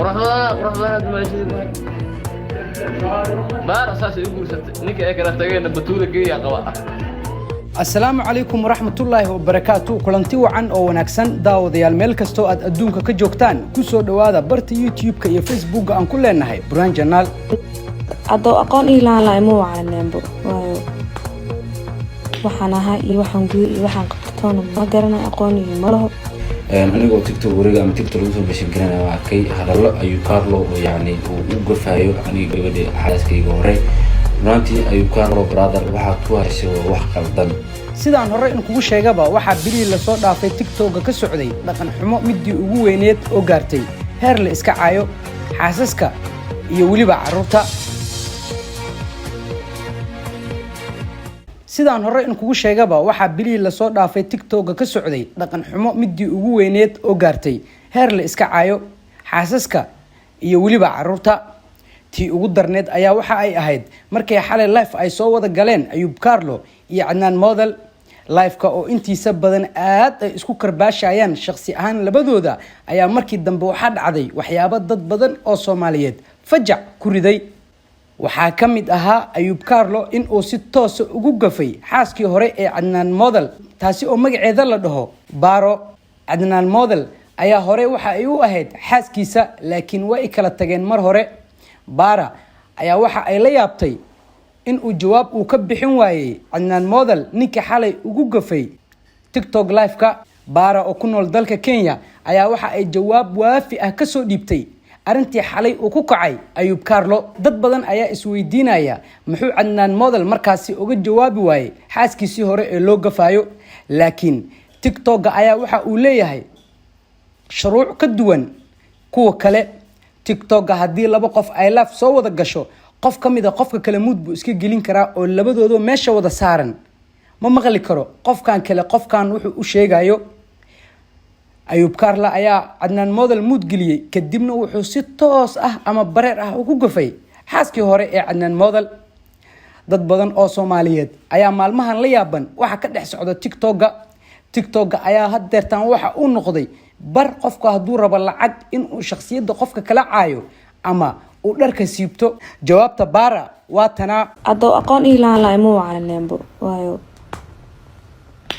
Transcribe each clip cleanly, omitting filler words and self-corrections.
Quruxda, quruxda dumaashada baara saasay u guursatay ninka ay kala tageenna Batuula geeyaa qaba. Asalaamu calaykum waraxmatullaahi wabarakaatu. Kulanti wacan oo wanaagsan, daawadayaal, meel kastoo aad adduunka ka joogtaan, ku soo dhowaada barta YouTube-ka iyo Facebookga aan ku leenahay Burhaan Janaal. Haddou aqoon ii lahaan lahaa, ima wacaneenbo, waayo waxaan ahaa iyo waxaan guyo iyo waxaan qabtoona ma garanay, aqoon iyo ma laho. Anigoo TikTok wareega ama TikTok lagu soo bashin garanaya waa arkay hadallo Ayub Carlo oo yacni uu u gafayo aniga gabadha xaaskayga hore. Runtii, Ayub Carlo, brother, waxaad ku heshay waa wax qaldan. Sidaan hore in kugu sheegaba, waxaa bilihii lasoo dhaafay TikTokga ka socday dhaqan xumo midii ugu weyneed oo gaartay heer la iska caayo xaasaska iyo weliba carruurta. Sidaan hore in kugu sheegaba, waxaa bilihii lasoo dhaafay TikTokga ka socday dhaqan xumo midii ugu weyneed oo gaartay heer la iska caayo xaasaska iyo weliba carruurta. Tii ugu darneed ayaa waxa ay ahayd markay xalay live ay soo wada galeen Ayub Carlo iyo Cadnaan Model. Liveka oo intiisa badan aad ay isku karbaashayaan shakhsi ahaan labadooda ayaa markii dambe waxaa dhacday waxyaabo dad badan oo Soomaaliyeed fajac ku riday. Waxaa ka mid ahaa Ayub Carlo in uu si toosa ugu gafay xaaskii hore ee Cadnaan Model, taasi oo magaceeda la dhaho Baaro. Cadnaan Model ayaa hore waxa ay u ahayd xaaskiisa, laakiin way kala tageen mar hore. Baara ayaa waxa ay la yaabtay in uu jawaab uu ka bixin waayey Cadnaan Model, ninka xalay ugu gafay TikTok live-ka. Baara oo ku nool dalka Kenya ayaa waxa ay jawaab waafi ah kasoo dhiibtay arrintii xalay uu ku kacay Ayub Carlo. Dad badan ayaa isweydiinaya muxuu Cadnaan Model markaasi uga jawaabi waayey xaaskiisii hore ee loo gafaayo, laakiin TikTokga ayaa waxa uu leeyahay shuruuc ka duwan kuwa kale. TikTokga haddii laba qof ay live soo wada gasho, qof ka mid a qofka kale mute buu iska gelin karaa, oo labadoodoo meesha wada saaran ma maqli karo qofkan kale qofkan wuxuu u sheegayo. Ayub Carla ayaa Cadnaan Model mute geliyey, kadibna wuxuu si toos ah ama bareer ah ugu gafay xaaskii hore ee Cadnaan Model. Dad badan oo Soomaaliyeed ayaa maalmahan la yaaban waxa ka dhex socda TikTokga. TikTokga ayaa hadeertaan waxa uu noqday bar qofka hadduu rabo lacag inuu shakhsiyadda qofka kala caayo ama uu dharka siibto. Jawaabta Baara waa tanaa. Haddou aqoon ii lahaan lahaa, ima wacaneenbo, waayo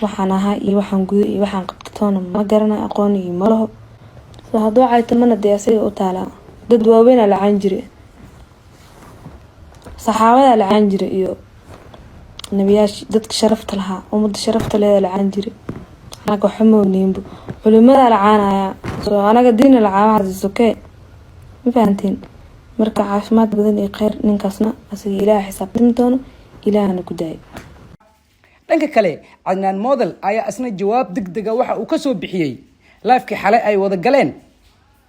waxaan ahaa iyo waxaan guyo iyo waxaan qabtoona ma garanay, aqoon iyo ma laho. So hadduu caytamana, dee asaga u taalaa. Dad waaweynaa la caan jire, saxaabadaa la caan jire iyo nabiyaasha, dadka sharafta lahaa, ummadda sharafta leeda la caan jire. Anaga waxa ma ogniinbo, culimadaa la caanayaa. So anaga diina la caa, waxaas okay, ma fahanteen? Marka caafimaad badan iyo kheyr ninkaasna asaga Ilaah xisaabtami doono, Ilaahna ku daayo. Dhanka kale, Cadnaan Model ayaa isna jawaab deg dega waxa uu kasoo bixiyey livekii xalay ay wada galeen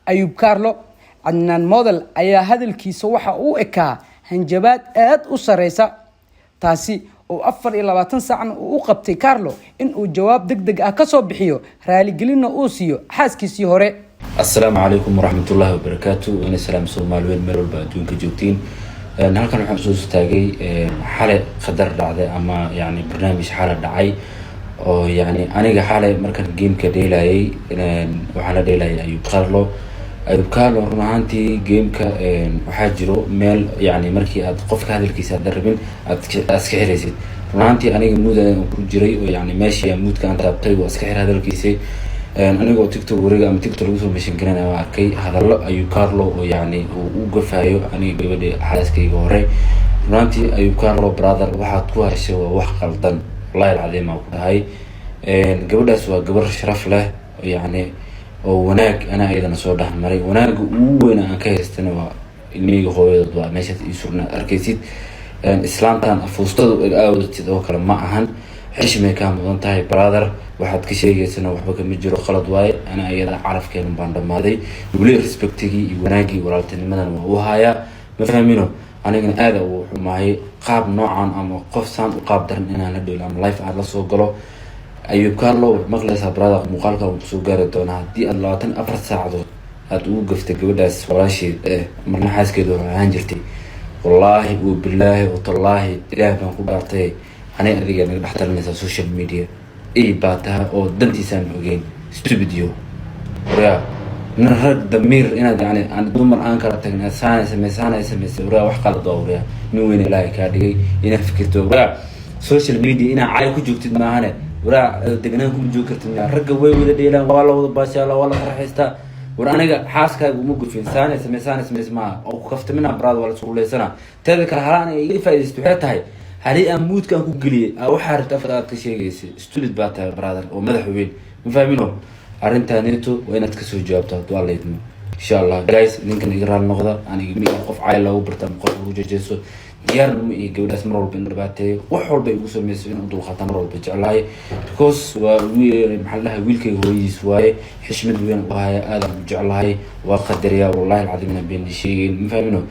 Ayub Carlo. Cadnaan Model ayaa hadalkiisa waxa uu ekaa hanjabaad aad u sareysa, taasi oo 24 saacna uu u qabtay Carlo in uu jawaab deg deg ah kasoo bixiyo, raaligelinna uu siiyo xaaskiisii hore. Assalaamu calaykum waraxmatullaahi wabarakaatu. Ina salaam Soomaaliweyn meel walba adduunka joogtiin. Halkan waxaan soo istaagay xalay khadar dhacday ama yani barnaamij xalay dhacay oo yani aniga xalay markaan gameka dheelayay, waxaan la dheelayay Ayub Carlo. Ayub Carlo, run ahaantii, gameka waxaa jiro meel yani markii aad qofka hadalkiisa aad rabin aad iska xiraysid. Run ahaantii, aniga mute ku jiray oo yani meeshii muteka aan taabtay, waa iska xir hadalkiisay. Anigoo TikTok wareega ama TikTok lagu soo mashin garanaya waa arkay hadallo Ayub Carlo oo yacni uu u gafayo aniga gabadha xaaskayga hore. Runtii, Ayub Carlo, brother, waxaad ku heshay waa wax qaldan. Wallahi alcadiim aa ku dhahay, gabadhaas waa gabar sharaf leh, yacni oo wanaag ana ayadana soo dhexmaray. Wanaaga ugu weyna aan ka haystana waa ilmihayga hooyadood, waa meeshaas ii surna arkaysid. Islaantan afuustadu aawadatid oo kale ma ahan, xishmay kaa mudan tahay. Brother, waxaad ka sheegaysana waxba kama jiro, qalad waaye. Ana ayada calafkeenu baan dhamaaday, weli respectigii iyo wanaagii walaaltinimadan waa u hayaa. Ma fahmino, anigana aada ugu xumahay qaab noocan ama qof saan u qaab daran inaan la dheelo ama live aad la soo galo. Ayub Carlo, maqlaysaa brother? Muuqaalka uu kusoo gaari doonaa. Haddii aad 24 saacadood aada ugu gaftay gabadhaas walaasheed, marna xaaskeedu hore ahaan jirtay, wallaahi oo bilaahi oo tallaahi, Ilaah baan ku dhaartay, anay adiga naga dhex talinaysaa social media. Ey baa tahay oo dantiisaan ogeyn, stupid yo. Waryaa. Nin rag damiir inaad yani aan dumar aan kala tagna, saanay samey, saanay samaysay. Waraa, wax qalad waa. Waraa, nin weyn Ilaahay kaa dhigay, inaad fikirto. Waraa, social media inaa cay ku joogtid maahane, waraa, deganaan kuma joogi kartid miyaa? Ragga way wada dheelaan, waa la wada baashaala, waa la farxaystaa. War, aniga xaaskaaga uma gufin. Saanay samey, saanay samays maaha oo ku kaftamina, brother, waa la iskuleysana. Teeda kale, hala aniga iga faaidaysto waxay tahay halii aan moodkaan ku geliyay aa waxaa rabta afar aad ka sheegaysay. Stupid baa tahay, brother, oo madax weyn ma fahmino. Arrintaneeto waa inaad kasoo jawaabto hadduu Alla idmo, insha Allah. Guys, idinkan iga raali noqda. Aniga mi qof cayl loogu barta ama qof lagu jejeeso diyaar ma iyo gabadhaas mar walba in dhibaateeyo, wax walba ay igu sameyso in u dulqaata mar walba jeclahay, because waa maxaa la dhahay, wiilkayga hooyadiis waaye. Xishmad weyn u haya, aadaan u jeclahay, waa qadariyaa. Wallahi alcadiim inaan been sheegeyn, ma fahmino.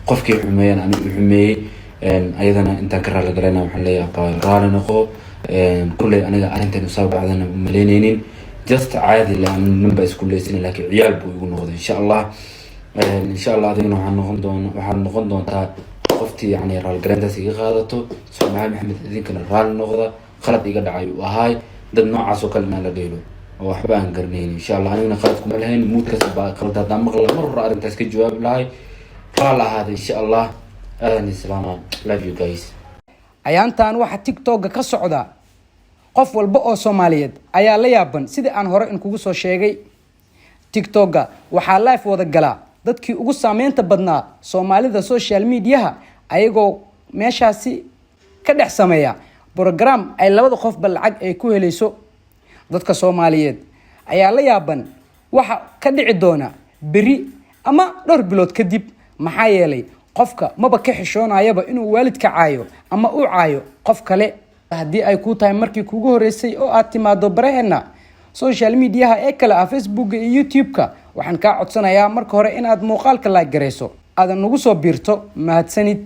Qofkii xumeeyaan aniga u xumeeyey, ayadana intaan ka raali galayna waxaan leeyahay, abaayo, raali noqo. Kulley aniga arrintan usoo bacdana umaleyneynin, just caadi la nin baa isku leysana, laakiin ciyaal buu igu noqday. Insha Allah, insha Allah, adigana waxaad noqon doontaa qoftii yani raalgareyntaas iga qaadato. Soomaali Maxamed, idinkana raali noqda. Qalad iga dhacay uu ahaay. Dad noocaas oo kale inaan la dheelo oo waxba aan garanayn, insha Allah, anigana qalad kuma lahayn. Moodkaas baa qalad. Haddaan maqla mar hore arrintaas ka jawaabi lahay. Raal ahaada, insha Allah. Aadan islaama, love you guys. Ayaantan waxa TikTok-ga ka socda, qof walba oo Soomaaliyeed ayaa la yaaban. Sidii aan hore inkugu soo sheegay, TikTok-ga waxaa live wada galaa dadkii ugu saameynta badnaa Soomaalida social mediaha, ayagoo meeshaasi ka dhex sameeya program ay labada qofba lacag ay ku helayso. Dadka Soomaaliyeed ayaa la yaaban waxa ka dhici doona beri ama dhowr bilood kadib, maxaa yeelay qofka maba ka xishoonayaba inuu waalidka caayo ama u caayo qof kale. Haddii ay kuu tahay markii kugu horeysay oo aad timaado baraheena social mediaha ee kale ah Facebooka iyo YouTube-ka, waxaan kaa codsanayaa marka hore inaad muuqaalka like garayso, aadan nagu soo biirto. Mahadsanid.